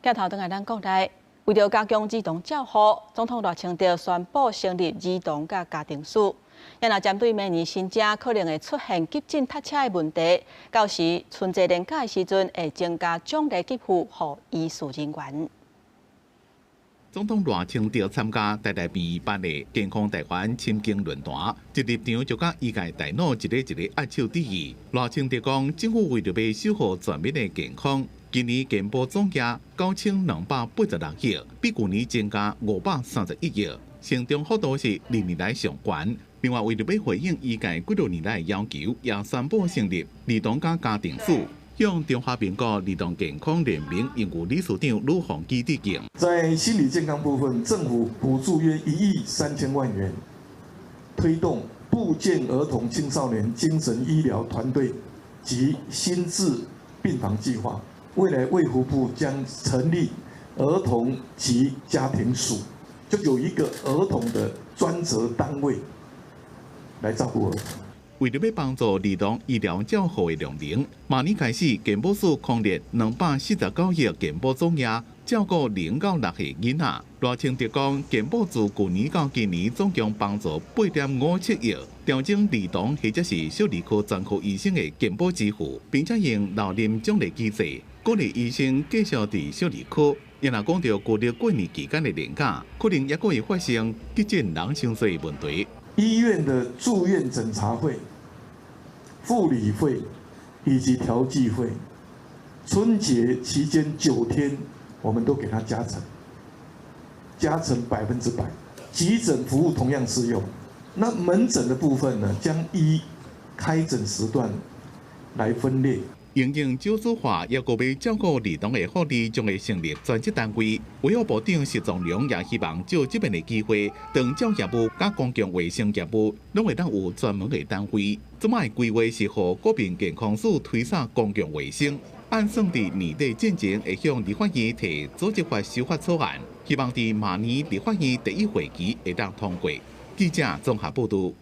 鏡頭轉來咱國內，為著加強兒童照護，總統賴清德宣布成立兒童佮家庭署。也若針對明年新增可能會出現急診塞車的問題，到時春節連假的時陣會增加獎勵給付予醫事人員。總統賴清德參加台大醫院辦的健康台灣親近論壇，一入場就佮醫界大佬一个一个握手致意。賴清德講，政府為著欲守護全民的健康，今年健保總額9286億，比舊年增加531億，成長幅度是歷年來上懸。另外，為著欲回應醫界幾多年來的要求，也宣布成立兒童佮家庭署，向中華民國兒童健康聯盟榮譽理事長呂鳳基致敬。在心理健康部分，政府補助約1億3000萬元，推動部件兒童青少年精神醫療團隊及心智病房計劃。未來衛福部將成立兒童及家庭署，就有一個兒童的專責單位來照顧兒童。為著欲幫助兒童醫療照護的量能，明年開始健保署擴列249億健保總額，照顧0到6歲囡仔。賴清德講，健保自舊年到今年總共幫助8.57億，調整兒童或者是小兒科專科醫生的健保支付，並且用老年獎勵機制，鼓勵醫生繼續佇小兒科。也若講著舊曆過年期間的連假，可能猶閣會發生急診人傷濟的問題。醫院的住院診查費、護理費以及調劑費，春節期間9天，我們都給他加成，加成100%。急診服務同樣適用。那門診的部分呢，將依開診時段來分列。因應少子化，猶閣欲照顧兒童的福利，將會成立專職單位。衛福部長石崇良也希望藉這擺的機會，長照業務佮公共衛生業務，攏會當有專門的單位。這擺規劃是予國民健康署推捒公共衛生，按算佇年底進前會向立法院提組織法修法草案，希望佇明年立法院第一會期會當通過。記者綜合報導。